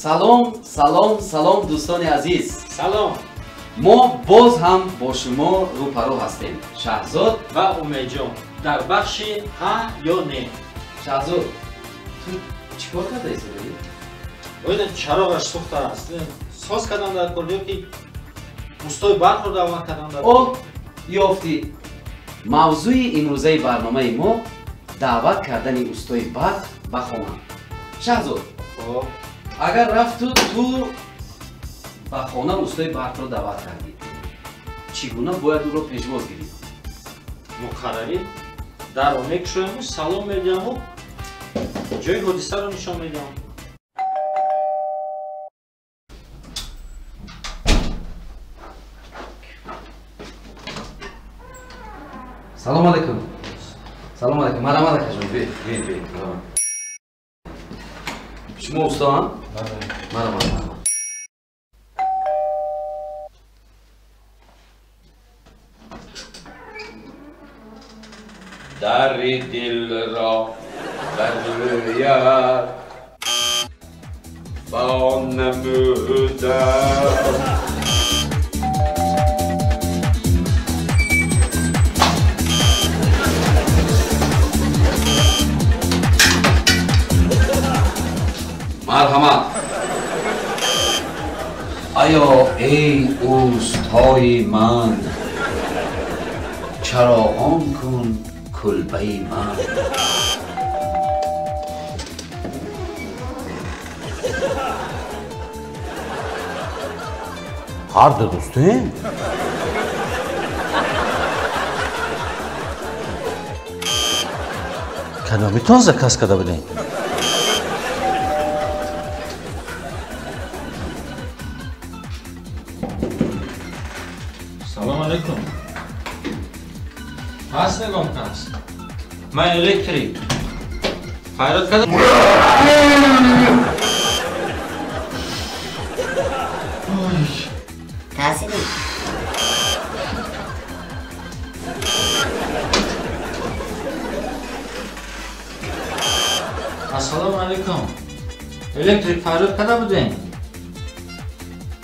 Салом, салом, салом, дӯстони азиз. Салом. Мо боз ҳам бо шумо рӯпарӯ ҳастем. Шаҳзод ва Умедҷон дар бахши ҳа ё не. Шаҳзод, ту чӣ кор кардаӣ? Оина чароғаш сӯхта аст. Соз кардам дар кор ё ки устои барқро даъват кардам дар кор. О, ёфтӣ. Мавзӯи имрӯзаи барномаи мо даъват кардани устои барқ ба хона. Шаҳзод, агар рафту ту ба хона устои барқро даъват кардӣ, чӣ гуна бояд ӯро пешвоз гирӣ? Муқаррарӣ дарро мекушояму салом медиҳаму ҷои ҳодисаро нишон медиҳам. Салом алейкум. Салом алейкум. Марҳамат, акаҷон. Бе, бе, бе. Шумо устоам? Бале. Марҳамат, марҳамат. Дари дилро бар рӯят бо намудам. Марҳамат. Оё эй устои ман, чароғон кун кулбаи ман. Ҳарда дӯстем? Кадомитон заказ карда будем? Салом алейкум. Ҳаст нигоҳ кас. Ман электрик. Файрод кардам. Таъсири. Ассалому алейкум. Электрик файрод карда будем?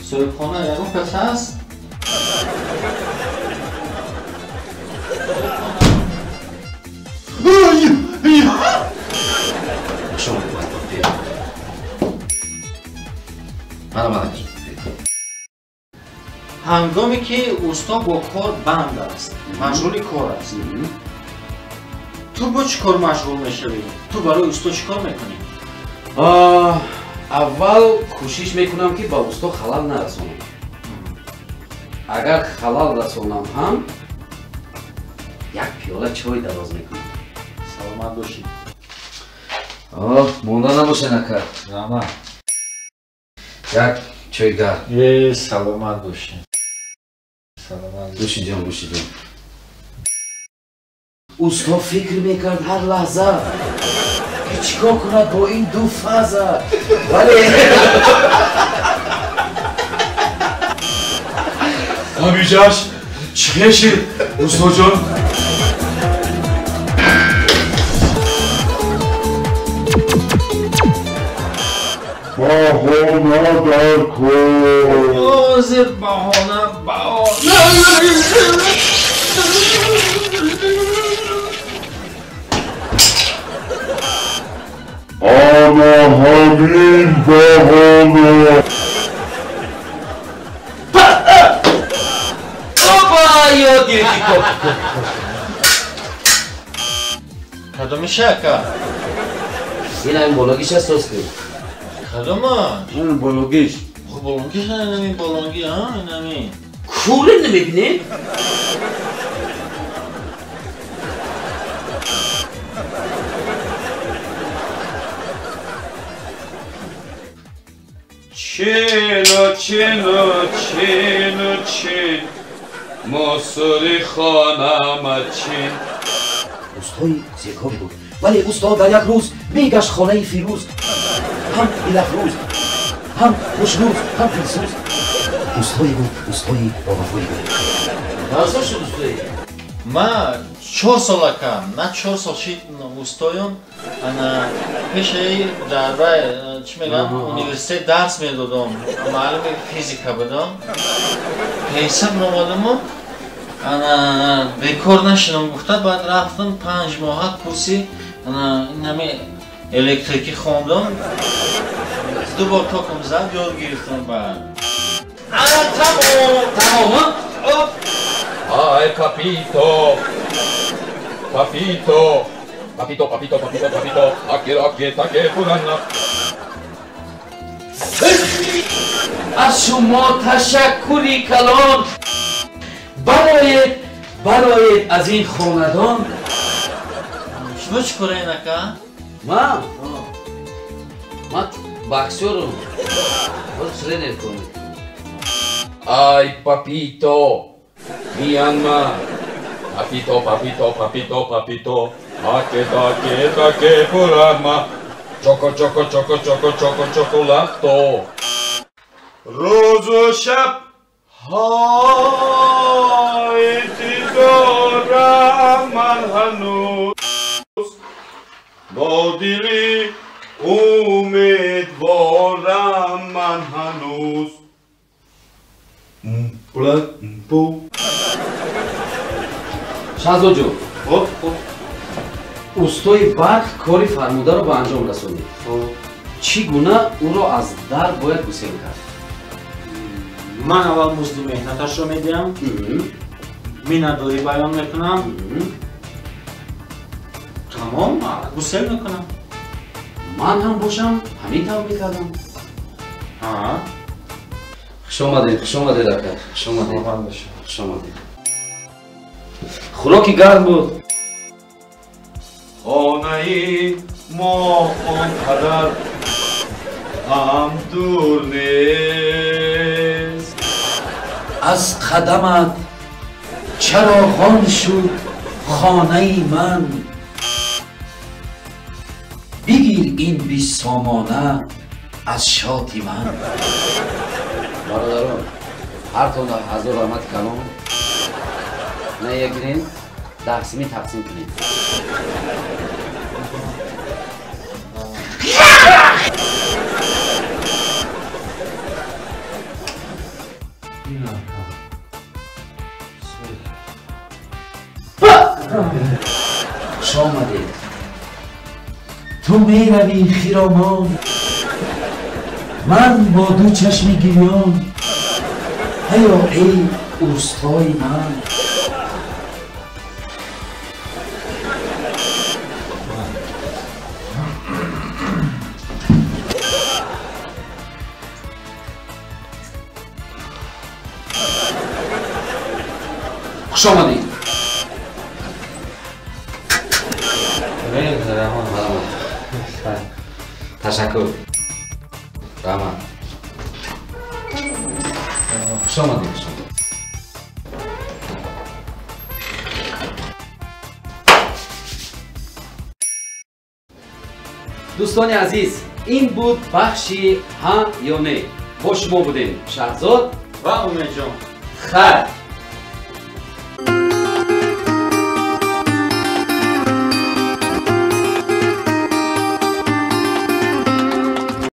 Соҳибхона ягон кас ҳаст? Ҳангоме ки усто бо кор банд аст, машғули кор аст, ту бо чӣ кор машғул мешавӣ? Ту барои усто чӣ кор мекунӣ? Аввал кӯшиш мекунам, ки ба усто халал нарасонам. Агар халал расонам ҳам, як пиёла чой дароз мекунам. Саломат бошӣ. Монда набошед, ака. Раҳмат. Як чой гарм. Э, саломат бошӣ. Саломат. Гӯши ҷон, гӯши ҷон. Усто фикр мекард ҳар лаҳза, ки чӣ кор кунад бо ин ду фаза. Вале ҳамишаш чӣ хешид, устоҷон? Баҳона дар кор. Ҳозир баҳона, баҳона. Ана ҳамин баҳона. Опа, ёд гирифтӣ кор. Кадомиша, ака? Ин ҳамин бологиша соз кун. Кадома? Ин бологиш. Хуб, бологиш инами балонги, а? Инами. Кӯре намебинем? Чину, чину, чину, чин, мосури хонама чин. Устои зекор буд, вале усто дар як рӯз мегашт хонаи Фирӯз. Ҳам дилафрӯз, ҳам хушрӯз, ҳам дилсӯз. Устое буд, устои бовафое буд. Чанд шуд устои? Ма 4 сол ака, на 4 сол шид устоём, ана пешаи дар вай чӣ мегӯям, университет дарс медодам, муаллими физика будам. Пенсия баромадаму ана бекор нашинам гуфта, баъд рафтам 5 моҳа курси ана инами электрикӣ хондам. 2 бор токам зад, ёд гирифтам баъд. Ана тамом! Тамом? Ай, папито! Папито! Папито, папито, папито, папито, аке, аке, таке, пурана. Аз шумо ташаккури калон. Бароед, бароед аз ин хонадон. Шумо чӣ кораен, ака? Ман? Ман боксёрам. Боз тренер кунам. Ай, папито, мианма. Папито, папито, папито, папито, аке, таке, таке, пурама. Чоко, чоко, чоко, чоко, чоко, чоколато. Рӯзу шаб интизорам ман ҳанӯз, бо дили умедворам ман ҳанӯз. Шаҳзодҷон, хуб, хуб. Устои барқ кори фармударо ба анҷом расонид. Чӣ гуна ӯро аз дар бояд гусел кард? Ман аввал музди меҳнаташро медиҳам, миннатдорӣ баён мекунам, тамом, гусел мекунам. Ман ҳам бошам ҳамин тавр мекардам. Хуш омадед, хуш омадед, ака, хуш омадед, хуш омадед. Хӯроки гарм буд. Хонаи мо он қадар ҳам дур нест. Аз қадамат чароғон шуд хонаи ман. Бигир ин бисомона аз шоти ман. Бародарон, ҳартон ҳазор раҳмати калон. На ягирем, тақсими тақсим кунем. Хуш омадед. Ту меравӣ хиромон, ман бо ду чашми гирён. Ҳаё эй устои ман. Хуш омадед. Ташаккур. Раҳмат. Хуш омадед. Дӯстони азиз, ин буд бахши ҳа ё не. Бо шумо будем Шаҳзод ва Умедҷон. Хайр.